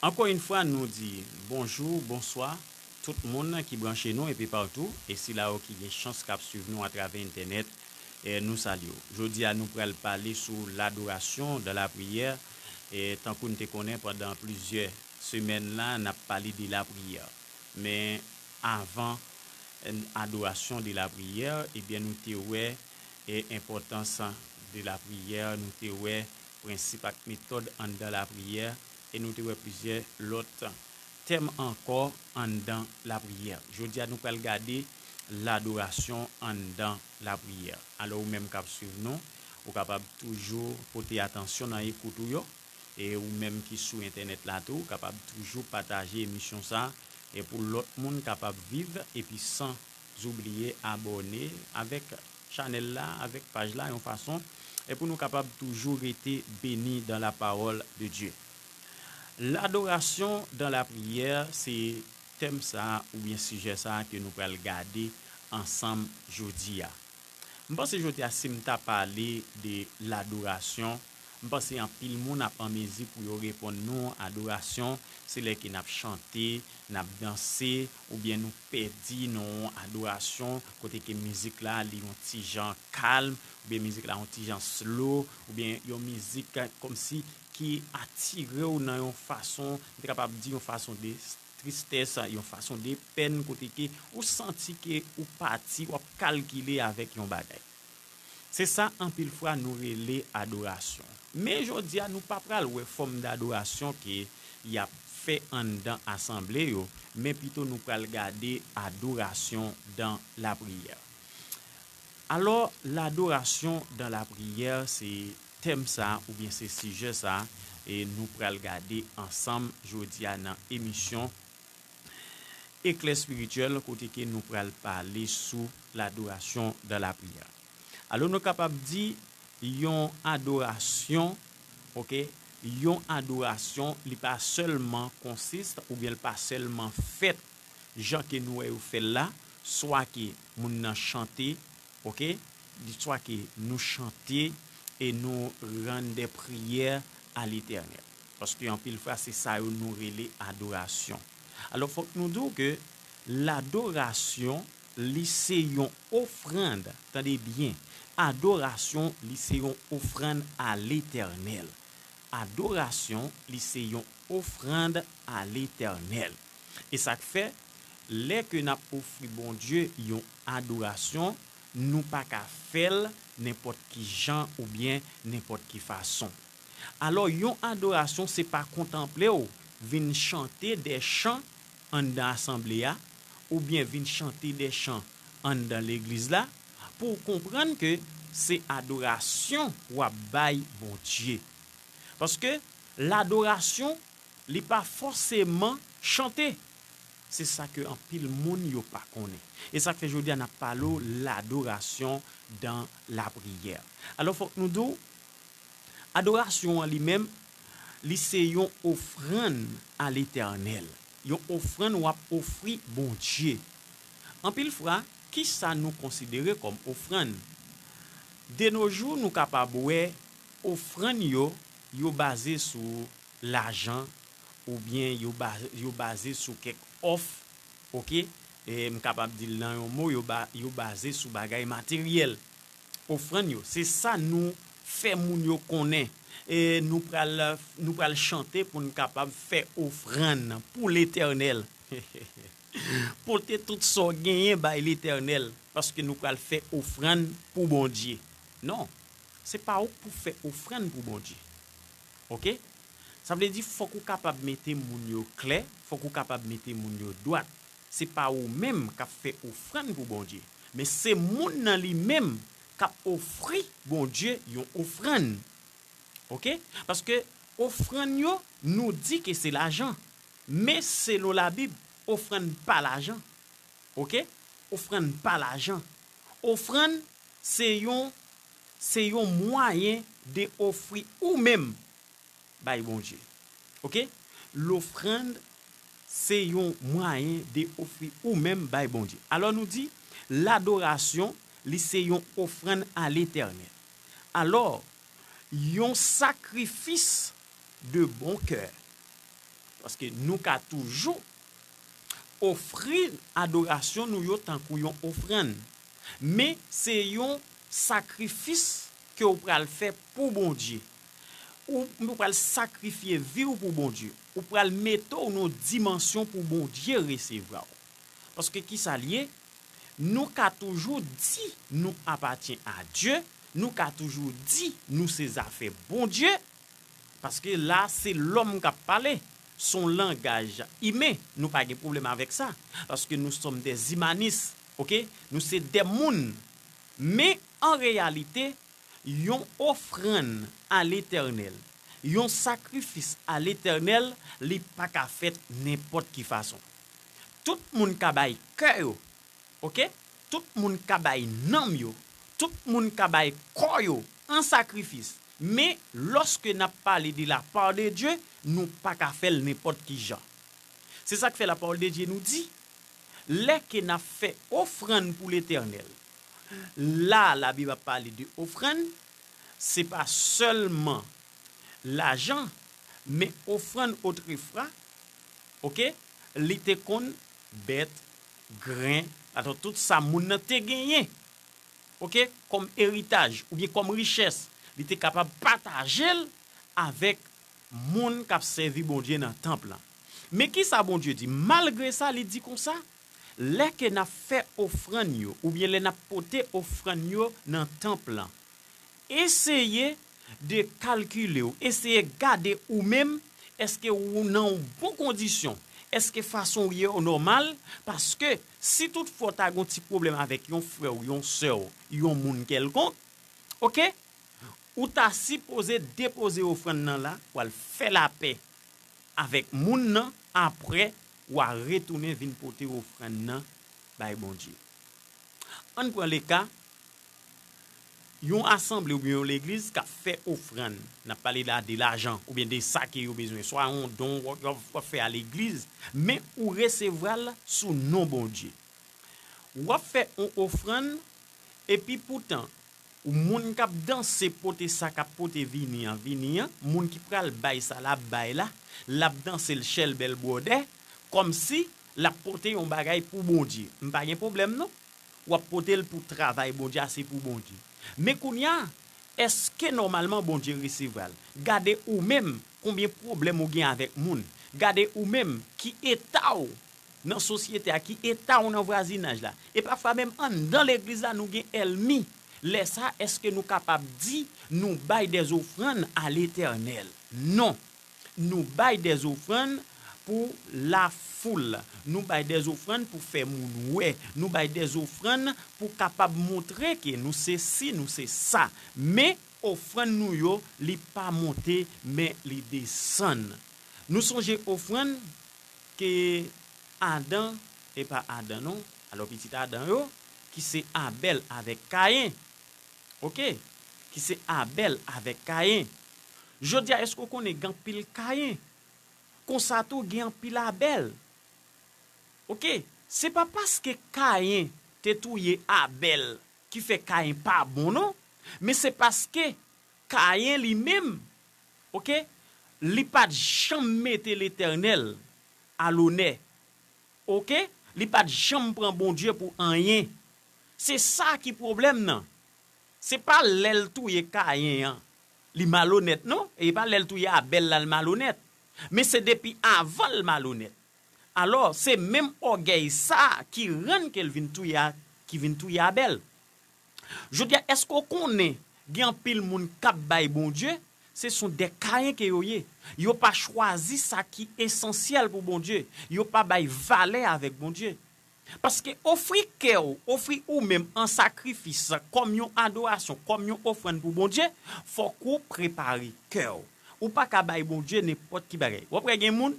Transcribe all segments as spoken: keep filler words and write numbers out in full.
Ankò yon fwa, nou di bonjou, bonswa, tout moun ki branche nou enpe patou, e sila yo ki gen chans k ap swiv nou atravè entènèt, e nou salye w. Jodi a, nou pral pale sou ladorasyon dan lapriyè, e tankou n te konnen pandan plizyè semèn la, n ap pale de lapriyè. Men avan, adorasyon de lapriyè, ebyen, nou te wè, e enpòtans de lapriyè, nou te wè prensip ak metòd anndan lapriyè, e nou te wè plizyè lòt tèm ankò anndan lapriyè. Jodi a, nou pral gade ladorasyon anndan lapriyè. Alò, ou menm k ap swiv nou, ou kapab toujou pote atansyon nan ekout ou yo, e ou menm ki sou entènèt la tou, ou kapab toujou pataje emisyon sa, e pou lòt moun kapab viv epi san oubliye abòne avèk chanèl la, avèk paj la yon fason, e pou nou kapab toujou rete beni dan la pawòl de Dye. Ladorasyon dan lapriyè, se tèm sa oubyen sijè sa ke nou pral gade ansanm jodi a. M panse jodi a, si m ta pale de ladorasyon, m panse anpil moun ap an mezi pou yo reponn nou, adorasyon, se lè ke n ap chante, n ap danse, oubyen nou pèdi nan yon adorasyon, kote ke mizik la, li yon ti jan kalm, oubyen mizik la yon ti jan slow, oubyen yon mizik kòmsi ki atire w nan yon fason, m te kapab di yon fason de tristès, yon fason de pèn, kote ke ou santi ke ou pati, w ap kalkile avèk yon bagay. Se sa anpil fwa nou rele adorasyon. Men jodi a, nou pa pral wè fòm dadorasyon ke y ap fè anndan asanble yo, men pito nou pral gade adorasyon dan lapriyè. Alò, ladorasyon dan lapriyè, se tèm sa oubyen se sijè sa, e nou pral gade ansanm jodi a nan emisyon Eklè Espirityèl, kote ke nou pral pale sou ladorasyon dan lapriyè. Alò, nou kapab di yon adorasyon, oke, yon adorasyon, li pa sèlman konsiste oubyen li pa sèlman fèt jan ke nou wè yo fè l la, swa ke moun nan chante, oke, swa ke nou chante e nou rann de priyè a Letènèl. Paske anpil fwa, se sa yo nou rele adorasyon. Alò, fòk nou di w ke ladorasyon, li se yon ofrann, tande byen, adorasyon, li se yon ofrann a Letènèl. Adorasyon, li se yon ofrann a Letènèl. E sa k fè, lè ke n ap ofri Bondye yon adorasyon, nou pa ka fè l nenpòt ki jan oubyen nenpòt ki fason. Alò, yon adorasyon se pa kontanple w vin chante de chan anndan asanble a, oubyen vin chante de chan anndan legliz la, pou w konprann ke se adorasyon w ap bay Bondye. Paske ladorasyon, li pa fòseman chante. Se sa ke anpil moun yo pa konnen. E sa k fè jodi a n ap pale w ladorasyon dan lapriyè. Alò, fòk nou di w, adorasyon an li menm, li se yon ofrann a Letènèl. Yon ofrann w ap ofri Bondye. Anpil fwa, kisa nou konsidere kòm ofrann? De nos jours, nou kapab wè ofrann yo, yo baze sou lajan, oubyen yo ba-, yo baze sou kèk òf, oke? E m kapab di l nan yon mo, yo ba-, yo baze sou bagay materyèl. Ofrann yo, se sa nou fè moun yo konnen. E nou pral, nou pral chante pou n kapab fè ofrann pou Letènèl. Pote tout sa w genyen bay Letènèl, paske nou pral fè ofrann pou Bondye. Non, se pa ou k pou fè ofrann pou Bondye. Oke? Sa vle di, fòk ou kapab mete moun yo klè, fòk ou kapab mete moun yo dwat. Se pa ou menm k ap fè ofrann pou Bondye, men se moun nan li menm k ap ofri Bondye yon ofrann. Oke? Paske ofrann yo, nou di ke se lajan. Men selon Labib, ofrann pa lajan. Oke? Ofrann pa lajan. Ofrann se yon, se yon mwayen de ofri ou menm bay Bondye. Oke? Lofrann se yon mwayen de ofri ou menm bay Bondye. Alò nou di, ladorasyon, li se yon ofrann a Letènèl. Alò, yon sakrifis de bon kè. Paske nou ka toujou ofri adorasyon nou yo tankou yon ofrann. Men se yon sakrifis ke w pral fè pou Bondye. Ou, ou pral sakrifye vi w pou Bondye. Ou pral mete w nan yon dimansyon pou Bondye resevwa w. Paske ki sa l ye? Nou ka toujou di nou apatyen a Dye, nou ka toujou di nou se zafè Bondye, paske la se lòm k ap pale, se yon langaj imen, nou pa gen pwoblèm avèk sa, paske nous sommes des humanistes, oke? Nou se de moun. Men an reyalite, yon ofrann a Letènèl, yon sakrifis a Letènèl, li pa ka fèt nenpòt ki fason. Tout moun ka bay kè yo, oke? Tout moun ka bay nanm yo, tout moun ka bay kò yo an sakrifis. Men, lòske n ap pale de la part de Dieu, nou pa ka fè l nenpòt ki jan. Se sa k fè la parole de Dieu nou di, lè ke n ap fè ofrann pou Letènèl, la, Labib ap pale de ofrann, se pa sèlman lajan, men ofrann otrefwa, oke, li te konn bèt, grenn, atò tout sa moun nan te genyen, oke, kòm eritaj oubyen kòm richès, li te kapab pataje l avèk moun k ap sèvi Bondye nan tanp lan. Men ki sa Bondye di? Malgre sa, li di konsa, lè ke n ap fè ofrann yo, oubyen lè n ap pote ofrann yo nan tanp lan, eseye de kalkile w, eseye gade ou menm, èske ou nan yon bon kondisyon, èske fason w ye yo nòmal, paske si toutfwa w ta gen yon ti pwoblèm avèk yon frè w, yon sè w, yon moun kèlkonk, oke, ou ta sipoze depoze ofrann nan la, w al fè lapè avèk moun nan, apre w a retounen vin pote ofrann nan bay Bondye. Ann pran le ka, yon asanble oubyen yon legliz k ap fè ofrann, n ap pale la de lajan oubyen de sa ke yo bezwen, swa yon don w ap, w ap fè a legliz, men ou resevwa l sou non Bondye. W ap fè yon ofrann, epi poutan, moun k ap danse pote sa k ap pote vini an, vini an, moun ki pral bay sa l ap bay la, l ap danse l chèlbè l bwòdè, kòmsi l ap pote yon bagay pou Bondye. M pa gen pwoblèm non. W ap pote l pou travay Bondye a, se pou Bondye. Men kounye a, èske nòmalman Bondye resevwa l? Gade ou menm, konbyen pwoblèm ou gen avèk moun. Gade ou menm, ki eta w nan sosyete a, ki eta w nan vwazinaj la. E pafwa menm anndan legliz la, nou gen ènmi. Lè sa, èske nou kapab di nou bay dèzofrann a Letènèl? Non. Nou bay dèzofrann pou lafoul. Nou bay dèzofrann pou fè moun wè. Nou bay dèzofrann pou kapab montre ke nou se si, nou se sa. Men, ofrann nou yo, li pa monte, men li desann. Nou sonje ofrann ke Adan, e pa Adan non, alò pitit Adan yo, ki se Abèl avèk Kayen. Oke? Ki se Abèl avèk Kayen. Jodi a, èske w konnen gen anpil Kayen? Konsa tou, gen anpil Abèl. Oke? Se pa paske Kayen te touye Abèl ki fè Kayen pa bon non, men se paske Kayen li menm, oke, li pa t janm mete Letènèl a lonè. Oke? Li pa t janm pran Bondye pou anyen. Se sa ki pwoblèm nan. Se pa lè l touye Kayen an, li malonèt non, e pa lè l touye Abèl la, l malonèt. Men se depi avan l malonèt. Alò, se menm ògèy sa a ki rann ke l vin touye a, ki vin touye Abèl. Jodi a, èske w konnen gen anpil moun k ap bay Bondye, se son de Kayen ke yo ye. Yo pa chwazi sa ki esansyèl pou Bondye. Yo pa bay valè avèk Bondye. Paske ofri kè w, ofri ou menm an sakrifis, kòm yon adorasyon, kòm yon ofrann pou Bondye, fòk ou prepare kè w. Ou pa ka bay Bondye nenpòt ki bagay. W ap wè gen moun,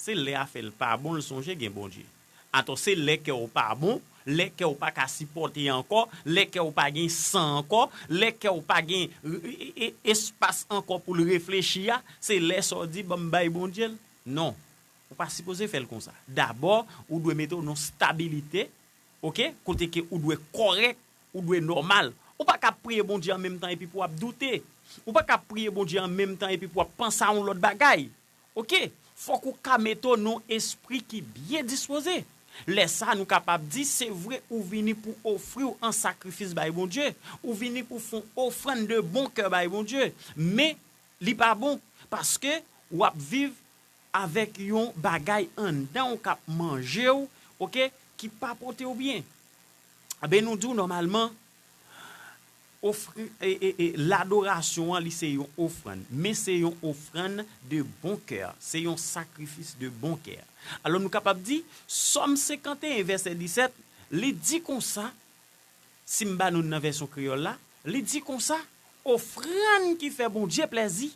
se lè afè l pa bon, l sonje gen Bondye. Atò, se lè kè w pa bon, lè kè w pa ka sipòte ankò, lè kè w pa gen san ankò, lè kè w pa gen e, e, e, espas ankò pou l reflechi a, se lè sa w di, "Ban m bay Bondye l." Non, ou pa sipoze fè l konsa. Dabò, ou dwe mete w nan stabilite, oke, kote ke ou dwe kòrèk, ou dwe nòmal. Ou pa ka ap priye Bondye an menm tan epi pou w ap doute. Ou pa ka ap priye Bondye an menm tan epi pou w ap panse a yon lòt bagay. Oke? Fòk ou ka mete w nan yon espri ki byen dispoze. Lè sa a, nou kapab di, se vre, ou vini pou ofri w an sakrifis bay Bondye. Ou vini pou fè yon ofrann de bon kè bay Bondye. Men, li pa bon, paske w ap viv avèk yon bagay anndan w k ap manje w, oke, ki pa pote w byen. Enben, nou di w nòmalman, ofri, e, e, e, ladorasyon an, li se yon ofrann, men se yon ofrann de bon kè, se yon sakrifis de bon kè. Alò, nou kapab di, Sòm senkanteyen, vèsè disèt, li di konsa, si m ba nou nan vèsyon kreyòl la, li di konsa, ofrann ki fè Bondye plèzi,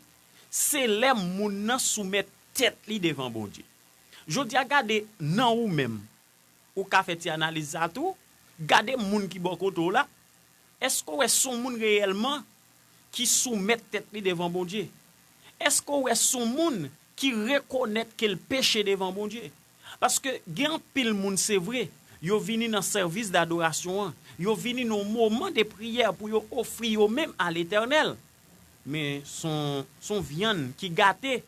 se lè moun nan soumèt tèt li devan Bondye. Jodi a, gade nan ou menm, ou ka fè ti analiz sa tou, gade moun ki bò kote w la, èske w wè s on moun reyèlman ki soumèt tèt li devan Bondye? Èske w wè s on moun ki rekonèt ke l peche devan Bondye? Paske gen anpil moun, se vre, yo vini nan sèvis dadorasyon an, yo vini nan moman de priyè pou yo ofri yo menm a Letènèl. Men s on, s on vyann ki gate,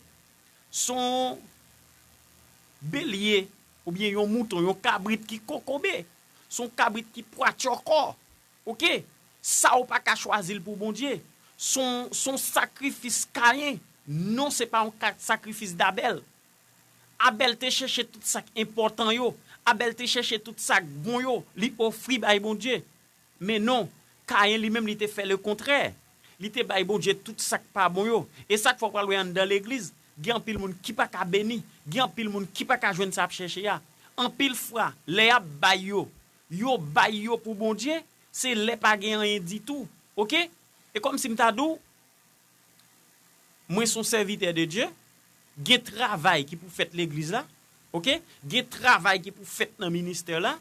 s on belye oubyen yon mouton, yon kabrit ki kokobe, s on kabrit ki pwatyòkò. Oke? Sa ou pa ka chwazi l pou Bondye. S on, s on sakrifis Kayen. Non, se pa yon ka- sakrifis Abèl. Abèl te chèche tout sa k enpòtan yo. Abèl te chèche tout sa k bon yo. Li ofri bay Bondye. Men non, Kayen li menm, li te fè lekontrè. Li te bay Bondye tout sa k pa bon yo. E sa k fè w pral wè anndan legliz, gen anpil moun ki pa ka beni. Gen anpil moun ki pa ka jwenn sa y ap chèche a. Anpil fwa, lè y ap bay yo, yo bay yo pou Bondye, se lè pa gen anyen ditou. Oke? E kòmsi m ta di w, mwen s on sèvitè de Dye, gen travay ki pou fèt legliz la, oke? Gen travay ki pou fèt nan ministè la.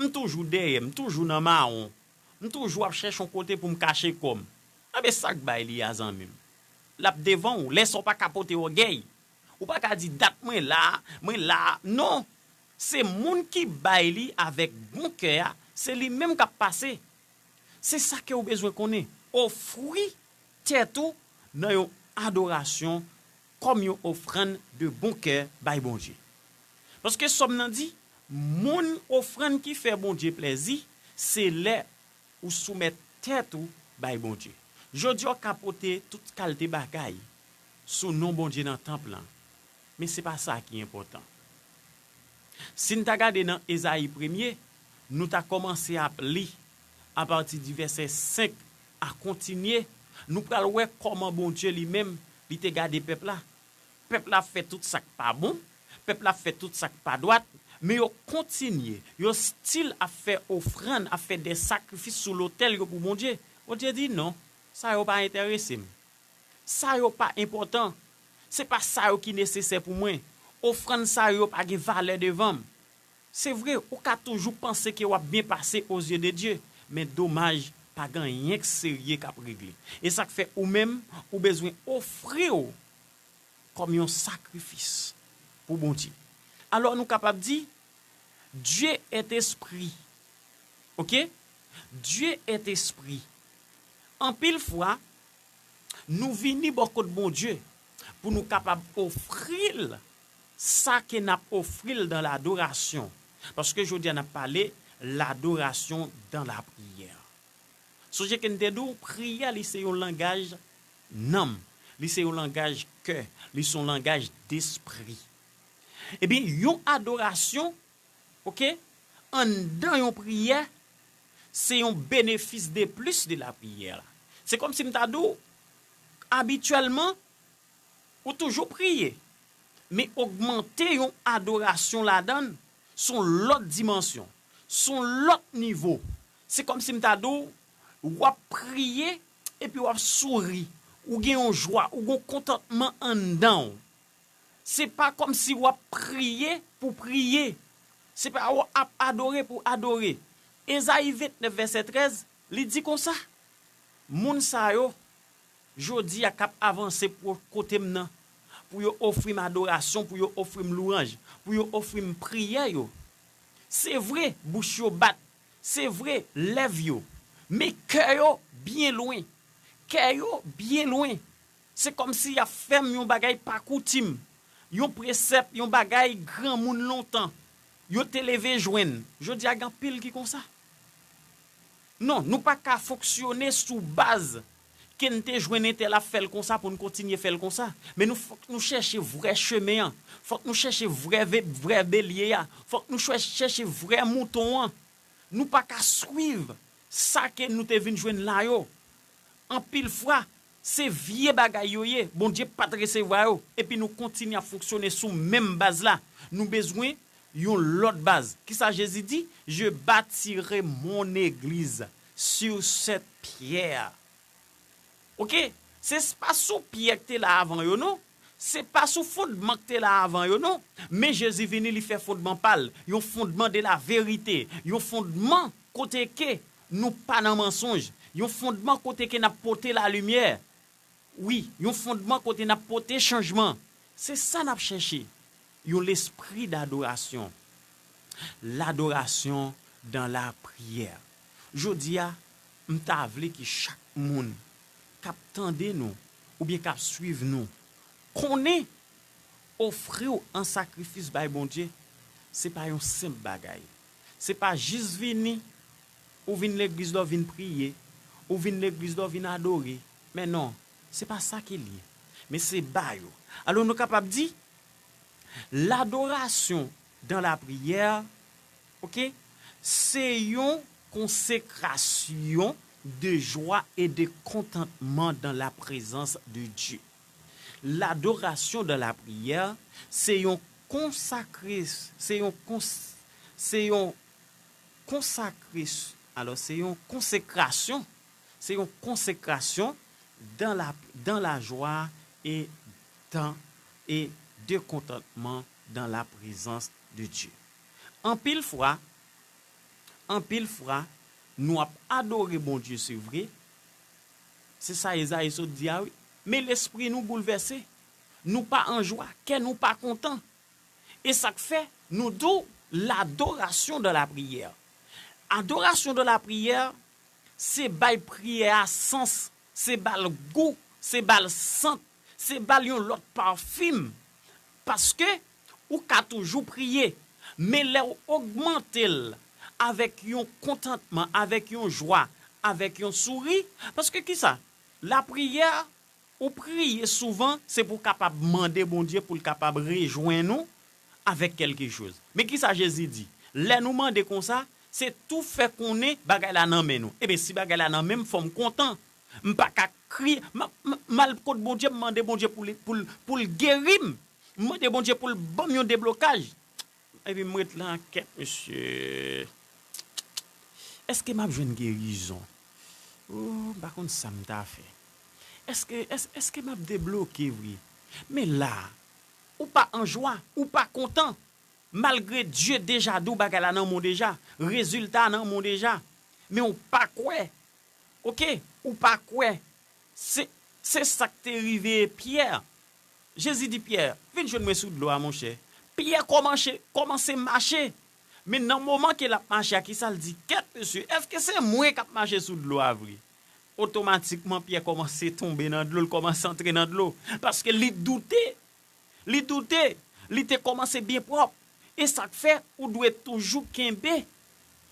M toujou dèyè, m toujou nan mawon. M toujou ap chèche yon kote pou m kache kò m. Enben, sa k bay li a, zanmi m? L ap devan w. Lè sa w pa ka pote ògèy. Ou pa ka di, dat mwen la, mwen la. Non. Se moun ki bay li avèk bon kè a, se li menm k ap pase. Se sa ke w bezwen konnen. Ofri tèt ou nan yon adorasyon kòm yon ofrann de bon kè bay Bondye. Paske Sòm nan di, moun ofrann ki fè Bondye plèzi, se lè ou soumèt tèt ou bay Bondye. Jodi a, w ka pote tout kalte bagay sou non Bondye nan tanp lan, men se pa sa ki enpòtan. Si n ta gade nan Ezayi premye, nou ta kòmanse ap li apati di vèsè senk a kontinye, nou pral wè kòman Bondye li menm, li te gade pèp la. Pèp la ap fè tout sa k pa bon, pèp la ap fè tout sa k pa dwat, men yo kontinye, yo still ap fè ofrann, ap fè de sakrifis sou lotèl yo pou Bondye. Bondye di, "Non, sa yo pa enterese m. Sa yo pa enpòtan. Se pa sa yo ki nesesè pou mwen. Ofrann sa yo pa gen valè devan m." Se vre, ou ka toujou panse ke w ap byen pase aux yeux de Dieu, men domaj, pa gen anyen k serye k ap regle. E sa k fè ou menm, ou bezwen ofri w kòm yon sakrifis pou Bondye. Alò, nou kapab di, Dieu est esprit. Oke? Dieu est esprit. Anpil fwa, nou vini bò kot Bondye pou nou kapab ofri l sa ke n ap ofri l dans l'adoration. Paske jodi a n ap pale l'adoration dans la prière. Sonje ke n te di w, priyè li se yon langaj nanm, li se yon langaj kè, li se yon langaj despri. Ebyen, yon adorasyon, oke, anndan yon priyè, se yon benefis de plis de la priyè la. Se kòmsi m ta di w, abityèlman, ou toujou priye, men ogmante yon adorasyon ladan l, s on lòt dimansyon, s on lòt nivo. Se kòmsi m ta di w, w ap priye epi w ap souri, ou gen yon jwa, ou gen yon kontantman anndan w. Se pa kòmsi w ap priye pou priye. Se pa w ap adore pou adore. Ezayi vennèf, vèsè trèz, li di konsa, moun sa yo, jodi a k ap avanse pou kote m nan, pou yo ofri m adorasyon, pou yo ofri m lwanj, pou yo ofri m priyè yo. Se vre, bouch yo bat, se vre, lèv yo, men kè yo byen lwen. Kè yo byen lwen. Se kòmsi y ap fè m yon bagay pa koutim. Yon presèp, yon bagay granmoun lontan yo te leve jwenn. Jodi a gen anpil ki konsa. Non, nou pa ka fonksyone sou baz ke n te jwenn entèl ap fè l konsa pou n kontinye fè l konsa. Men nou fòk nou chèche vrè chemen an. Fòk nou chèche vrè, ve- vrè belye a. Fòk nou chè- chèche vrè mouton an. Nou pa ka swiv sa ke nou te vin jwenn la yo. Anpil fwa, se vye bagay yo ye, Bondye pa t resevwa yo, epi nou kontinye ap fonksyone sou menm baz la. Nou bezwen yon lòt baz. Kisa Jezi di? Je bâtirai mon église sur cette pierre. Oke? Se pa sou pyè k te la avan yo, non. Se pa sou fondman k te la avan yo, non. Men Jezi vini, li fè fondman pa l. Yon fondman de la verite. Yon fondman kote ke nou pa nan mansonj. Yon fondman kote ke n ap pote lalimyè. Wi, yon fondman kote n ap pote chanjman. Se sa n ap chèche. Yon lespri dadorasyon. L'adoration dans la prière. Jodi a, m ta vle ke chak moun k ap tande nou oubyen k ap swiv nou konnen ofri w an sakrifis bay Bondye, se pa yon senp bagay. Se pa jis vini, ou vin legliz la, w vin priye, ou vin legliz la, w vin adore. Men non, se pa sa ke l ye. Men se ba yo. Alò, nou kapab di, l'adoration dans la prière, oke, se yon konsekrasyon de joie et de contentement dans la présence de Dieu. L'adoration dans la prière, se yon konsakre, se yon kons, se yon konsakre, alò, se yon konsekrasyon, se yon konsekrasyon dans la, dans la joie et dans, et de contentement dans la présence de Dieu. Anpil fwa, anpil fwa, nou ap adore Bondye, se vre, se sa Ezayi sot di a, wi. Men lespri nou boulvèse. Nou pa an jwa, kè nou pa kontan. E sa k fè, nou di w, l'adoration dans la prière. Adoration dans la prière, se bay priyè a sans, se ba l gou, se ba l sant, se ba l yon lòt pafim. Paske ou ka toujou priye, men lè w ogmante l avèk yon kontantman, avèk yon jwa, avèk yon souri, paske kisa? Lapriyè, ou priye souvan, se pou w kapab mande Bondye pou l kapab rejwenn ou avèk kèlkechoz. Men kisa Jezi di? Lè nou mande konsa, se tou fè konnen bagay la nan men nou. Ebyen, si bagay la nan men m, fò m kontan. M pa ka kriye, m, m, m al kot Bondye, m mande Bondye pou l, pou l, pou l geri m. M mande Bondye pou l ban m yon deblokaj. Epi m ret la, kèt mesye. Èske m ap jwenn gerizon? Oh, m pa konn sa m ta fè. Èske, èske, èske m ap debloke vre? Men la, ou pa an jwa, ou pa kontan. Malgre Dye deja di w bagay la nan men w deja, rezilta a nan men w deja. Men w pa kwè. Oke, ou pa kwè. Se, se sa k te rive Pyè. Jezi di Pyè, vin jwenn mwen sou dlo a, monchè. Pyè kòmanse, kòmanse mache. Men nan moman ke l ap mache a, kisa l di? Kèt, mesye, èske se mwen k ap mache sou dlo a vre? Otomatikman, Pyè kòmanse tonbe nan dlo, l kòmanse antre nan dlo. Paske li doute. Li doute, li te kòmanse byen pwòp. E sa k fè ou dwe toujou kenbe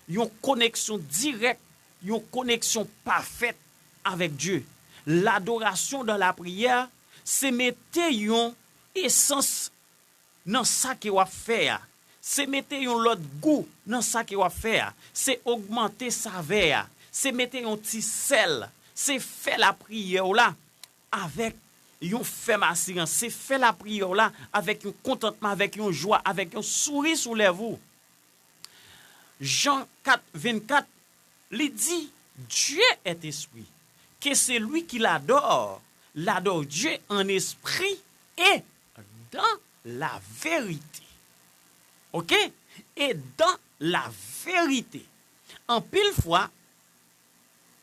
yon koneksyon dirèk, yon koneksyon pafèt avèk Dye. L'adoration dans la prière, se mete yon esans nan sa ke w ap fè a. Se mete yon lòt gou nan sa ke w ap fè a. Se ogmante savè a. Se mete yon ti sèl. Se fè lapriyè w la avèk yon fèm asirans. Se fè lapriyè w la avèk yon kontantman, avèk yon jwa, avèk yon souri sou lèv ou. Jan kat vennkat, li di, Dieu est esprit. Que celui qui l'adore, l'adore Dieu en esprit et dans la vérité. Oke? Et dans la vérité. Anpil fwa,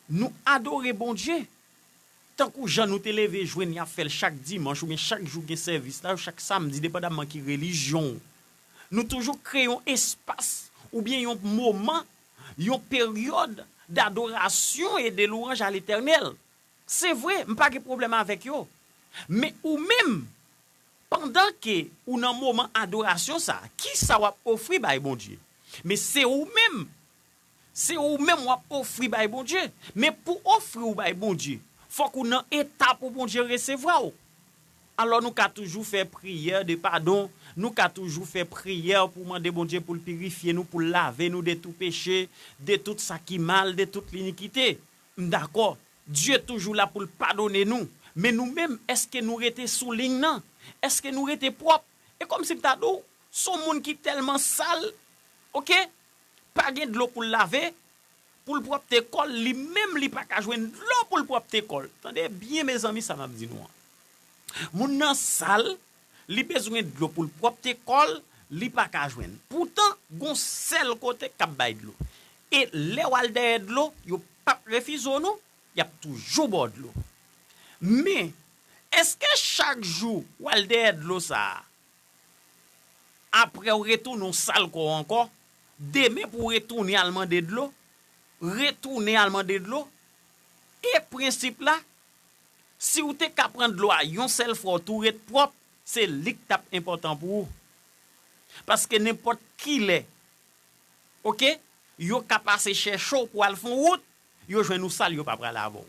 nou adore Bondye tankou jan nou te leve jwenn y ap fè l chak dimanch oubyen chak jou gen sèvis la, chak samdi, depandamman ki relijyon w. Nou toujou kreye yon espas oubyen yon moman, yon peryòd d'adorasyon e de louwanj a Letènèl. Se vre, m pa gen pwoblèm avèk yo. Men ou menm, Pandan ke ou nan moman adorasyon sa, kisa w ap ofri bay Bondye? Men se ou menm. Se ou menm w ap ofri bay Bondye. Men pou ofri w bay Bondye, fòk ou nan eta pou Bondye resevwa w. Alò, nou ka toujou fè priyè de padon, nou ka toujou fè priyè pou mande Bondye pou l pirifye nou, pou l lave nou de tou peche, de tout sa ki mal, de tout linikite. M dakò, Dye toujou la pou l padone nou. Men nou menm, èske nou rete sou liy nan? Èske nou rete pwòp? E kòmsi m ta di w, s on moun ki tèlman sal, oke? Pa gen dlo pou l lave, pou l pwòpte kò l, li menm li pa ka jwenn dlo pou l pwòpte kò l. Tande byen, mezanmi, sa m ap di nou an. Moun nan sal, li bezwen dlo pou l pwòpte kò l, li pa ka jwenn. Poutan, gon sèl kote k ap bay dlo. E lè w al dèyè dlo, yo p ap refize w non, y ap toujou ba w dlo. Men, èske chak jou w al dèyè dlo sa a, apre w retounen w sal kò w ankò, demen pou w retounen al mande dlo, retounen al mande dlo, e prensip la, si w te ka pran dlo a yon sèl fwa w tou ret pwòp, se li k t ap enpòtan pou ou. Paske nenpòt kilè, oke, yo ka pase chèche w pou al fè yon wout, yo jwenn ou sal, yo pa pral avè w.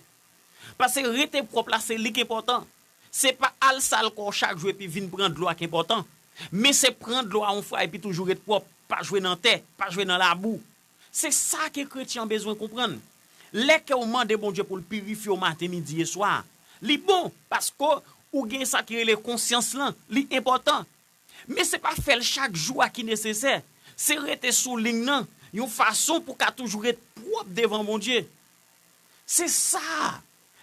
Paske rete pwòp la, se li k enpòtan. Se pa al sal kò w chak jou epi vin pran dlo a k enpòtan. Men se pran dlo a yon fwa epi toujou ret pwòp, pa jwe nan tè, pa jwe nan labou. Se sa ke kretyen an bezwen konprann. Lè ke w mande Bondye pou l pirifye w maten, midi e swa, li bon, paske ou gen sa ki rele konsyans lan, li enpòtan. Men se pa fè l chak jou a ki nesesè. Se rete sou liy nan, yon fason pou w ka toujou ret pwòp devan Bondye. Se sa.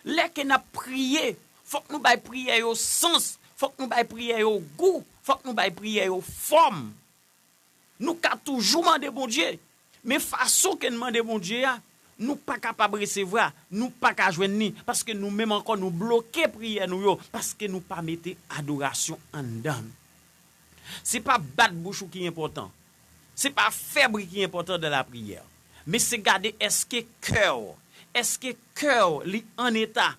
Lè ke n ap priye, fòk nou bay priyè yo sans, fòk nou bay priyè yo gou, fòk nou bay priyè yo fòm. Nou ka toujou mande Bondye, men fason ke n mande Bondye a, nou pa kapab resevwa, nou pa ka jwenn li, paske nou menm ankò nou bloke priyè nou yo, paske nou pa mete adorasyon anndan nou. Se pa bat bouch ou ki enpòtan. Se pa fè bri ki enpòtan dan lapriyè. Men se gade èske kè w, èske kè w li an eta.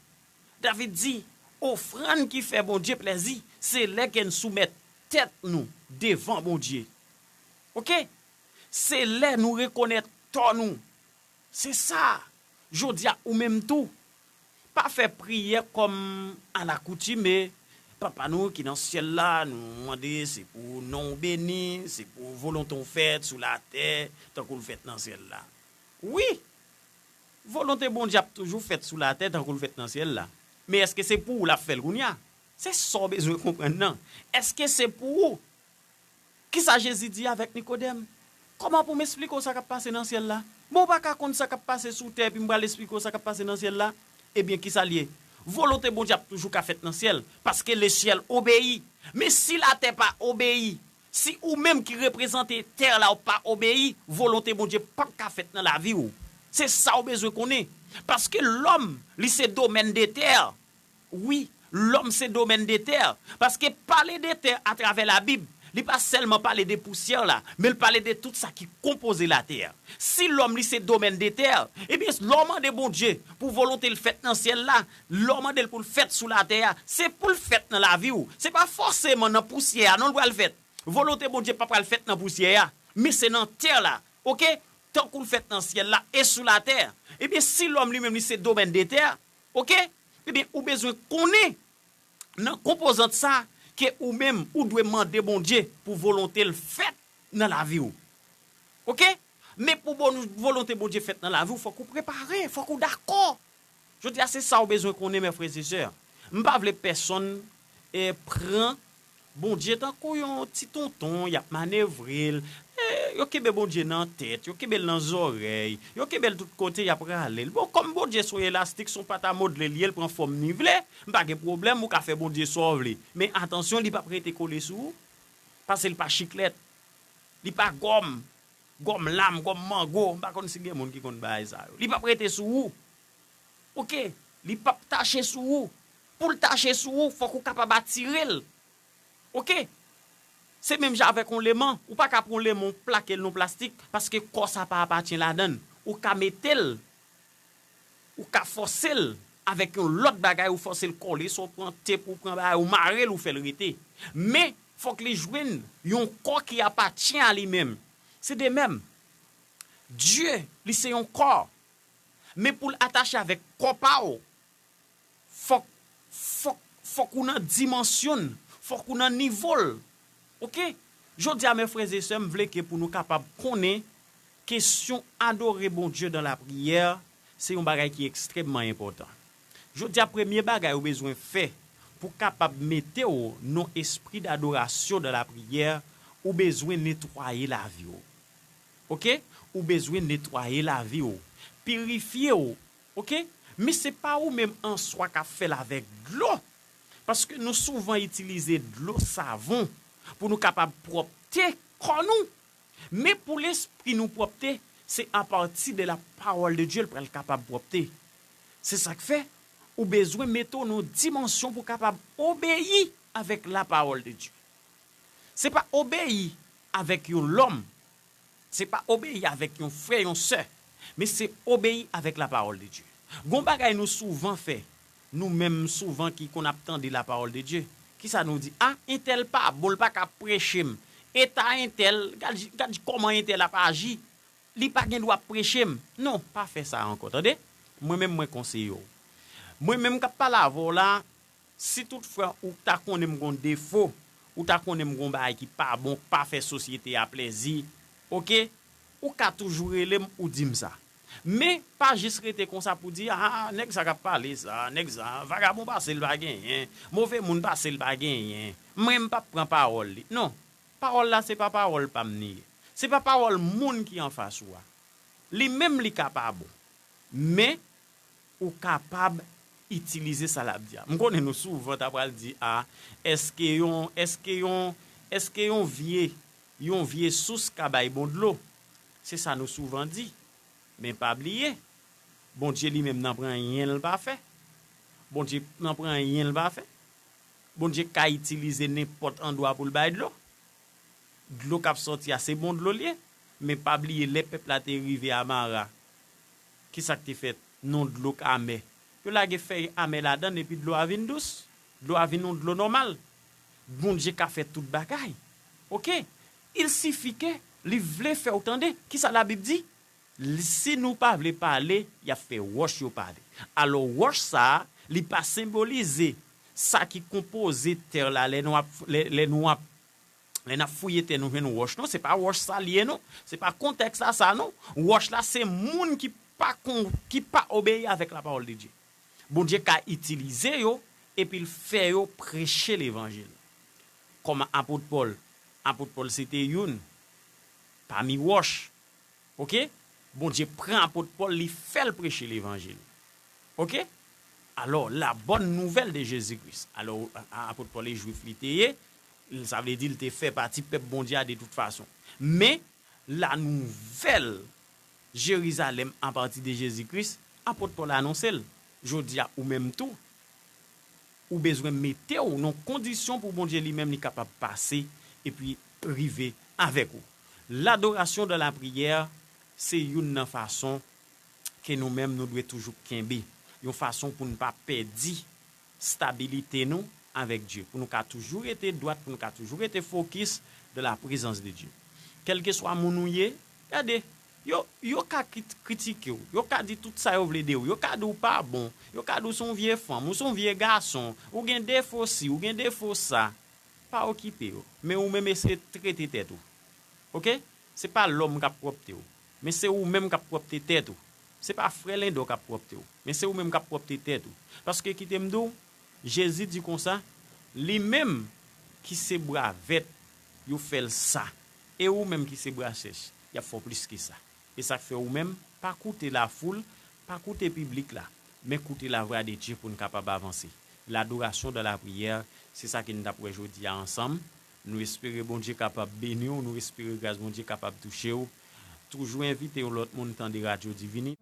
David di, ofrann ki fè Bondye plèzi, se lè ke n soumèt tèt nou devan Bondye. Oke? Se lè nou rekonèt tò nou. Se sa. Jodi a, ou menm tou, pa fè priyè kòm alakoutime. Papa nou ki nan syèl la, nou mande se pou non w beni, se pou volonte w fèt sou latè, tankou l fèt nan syèl la. Wi, volonte Bondye ap toujou fèt sou latè tankou l fèt nan syèl la. Men èske se pou ou l ap fè l kounye a? Se sa w bezwen konprann nan. Èske se pou ou? Kisa Jezi di avèk Nikodèm? Kòman pou m esplike w sa k ap pase nan syèl la? Bon, ou pa ka konn sa k ap pase sou tè epi m pral esplike w sa k ap pase nan syèl la? Ebyen, kisa l ye? Volonte Bondye ap toujou ka fèt nan syèl, paske le syèl obeyi. Men si latè pa obeyi, si ou menm ki reprezante tè la ou pa obeyi, volonte Bondye p ap ka fèt nan lavi w. Se sa w bezwen konnen. Paske lòm, li se domèn de tè. Wi, lòm se domèn de tè. Paske pale de tè atravè Labib, li pa sèlman pale de pousyè la, men l pale de tout sa ki konpoze latè. Si lòm li se domèn de tè, ebyen, lè w mande Bondye pou volonte l fèt nan syèl la, lè w mande l pou l fèt sou latè a, se pou l fèt nan lavi w. Se pa fòseman nan pousyè a non l pral fèt. Volonte Bondye pa pral fèt nan pousyè a, men se nan tè la. Oke? Tankou l fèt nan syèl la e sou latè. Ebyen, si lòm li menm li se domèn de tè, oke? Ebyen, ou bezwen konnen nan konpozant sa ke ou menm ou dwe mande Bondye pou volonte l fèt nan lavi w. Oke? Men pou bon, volonte Bondye fèt nan lavi w, fòk ou prepare, fòk ou dakò. Jodi a, se sa w bezwen konnen, mè frè e sè. M pa vle pèsonn e pran Bondye tankou yon ti tonton, y ap manevre l. E, yo kenbe Bondye nan tèt, yo kenbe l nan zòrèy, yo kenbe l tout kote, y ap rale l. Bon, kòm Bondye se yon elastik, se yon pat a modle l ye, l pran fòm ni vle, m pa gen pwoblèm, ou ka fè Bondye sa w vle. Men atansyon, li p ap rete kole sou ou, paske l pa chiklèt, li pa gòm, gòm lam, gòm mango, m pa konn si gen moun ki konn bagay sa yo. Li p ap rete sou ou. Oke? Li p ap tache sou ou. Pou l tache sou ou, fòk ou kapab atire l. Oke? Se menm jan avèk yon leman. Ou pa ka pran yon leman, w plake l nan plastik, paske kò sa pa apatyen ladan l. Ou ka mete l, ou ka fòse l avèk yon lòt bagay, ou fòse l kole, swa w pran tep, ou pran bagay, ou mare l, ou fè l rete. Men, fòk li jwenn yon kò ki apatyen a li menm. Se de menm. Dye, li se yon kò. Men pou l atache avèk kò pa w, fòk, fòk, fòk ou nan dimansyon l, fòk ou nan nivo l. Oke? Jodi a, mes frères et sœurs, m vle ke pou nou kapab konnen kesyon adore Bondye dans la prière, se yon bagay ki ekstrèmman enpòtan. Jodi a, premye bagay ou bezwen fè pou kapab mete w nan espri d'adorasyon dans la prière, ou bezwen netwaye lavi w. Oke? Ou bezwen netwaye lavi w, pirifye w. Oke? Men se pa ou menm an swa k ap fè l avèk dlo. Paske nou souvan itilize dlo savon pou nou kapab pwòpte kò nou. Men pou lespri nou pwòpte, se apati de la parole de Dieu l pral kapab pwòpte. Se sa k fè, ou bezwen mete w nan yon dimansyon pou kapab obeyi avèk la parole de Dieu. Se pa obeyi avèk yon lòm. Se pa obeyi avèk yon frè, yon sè. Men se obeyi avèk la parole de Dieu. Gon bagay nou souvan fè, nou menm souvan ki konn ap tande la parole de Dieu. Kisa nou di? A, entèl pa bon, l pa ka preche m. Eta entèl, gad, gad kòman entèl ap aji. Li pa gen dwa preche m. Non, pa fè sa ankò, tande? Mwen menm, mwen konseye w. Mwen menm k ap pale avè w la, si toutfwa ou ta konnen m gon defo, ou ta konnen m gon bagay ki pa bon, k pa fè sosyete a plezi, oke? Ou ka toujou rele m, ou di m sa. Men, pa jis rete konsa pou di, a, nèg sa k ap pale sa, nèg sa, vagabon pase l pa genyen, move moun pase l pa genyen. Mwen, m p ap pran pawòl li. Non, pawòl la, se pa pawòl pa m li ye. Se pa pawòl moun ki anfas ou a. Li menm, li ka pa bon. Men, ou kapab itilize sa l ap di a. M konnen nou souvan ta pral di, a, èske yon, èske yon, èske yon vye, yon vye sous ka bay bon dlo? Se sa nou souvan di. Men pa bliye, Bondye li menm nan pran anyen l pa fè. Bondye nan pran anyen l pa fè. Bondye ka itilize nenpòt andwa pou l bay dlo. Dlo k ap sòti a, se bon dlo l ye. Men pa bliye, lè pèp la te rive a Mara, kisa k te fèt? Non, dlo k amè. Yo lage fèy amè ladan l, epi dlo a vin dous. Dlo a vin yon dlo nòmal. Bondye ka fè tout bagay. Oke? Il sifi ke li vle fè w tande. Kisa Labib di? Li, si nou pa vle pale, y ap fè wòch yo pale. Alò, wòch sa a, li pa senbolize sa ki konpoze tè la lè nou ap, lè, lè nou ap, lè n ap fouye tè, nou jwenn wòch. Non, se pa wòch sa l ye, non. Se pa kontèks la sa, non. Wòch la, se moun ki pa kon, ki pa obeyi avèk la parole de Dieu. Bondye ka itilize yo, epi l fè yo preche levanjil. Kòm apot Pòl, apot Pòl se te youn pami wòch. Oke? Bondye pran apot Pòl, li fè l preche levanjil. Oke? Alò, la bonne nouvelle de Jésus-Christ. Alò, a, a, apot Pòl e jwif li te ye, sa vle di l te fè pati pèp Bondye a de tout fason. Men, la nouvèl Jerizalèm apati de Jezi Kris, apot Pòl anonse l. Jodi a, ou menm tou, ou bezwen mete w nan kondisyon pou Bondye li menm li kapab pase epi rive avèk ou. L'adoration dans la prière, se youn nan fason ke nou menm nou dwe toujou kenbe, yon fason pou n pa pèdi stabilite nou avèk Dye, pou nou ka toujou rete dwat, pou nou ka toujou rete fokis de la présence de Dieu. Kèlkeswa moun ou ye, gade, yo, yo ka krit-, kritike w, yo ka di tout sa yo vle de ou, yo ka di w pa bon, yo ka di w se yon vye fanm, ou se yon vye gason, ou gen defo si, ou gen defo sa. Pa okipe yo. Men ou menm eseye trete tèt ou. Oke? Se pa lòm k ap pwòpte w. Men se ou menm k ap pwòpte tèt ou. Se pa frè Lendò k ap pwòpte w. Men se ou menm k ap pwòpte tèt ou. Paske kite m di w, Jezi di konsa, li menm ki se bra vèt, yo fè l sa. E ou menm ki se bra sèch, y ap fè w plis ke sa. E sa k fè ou menm, pa koute lafoul, pa koute piblik la, men koute la voix de Dieu pou n kapab avanse. L'adoration dans la prière, se sa ke n t ap wè jodi a ansanm. Nou espere Bondye kapab beni w, nou espere gras Bondye kapab touche w. Toujou envite yon lòt moun tande Radyo Divini.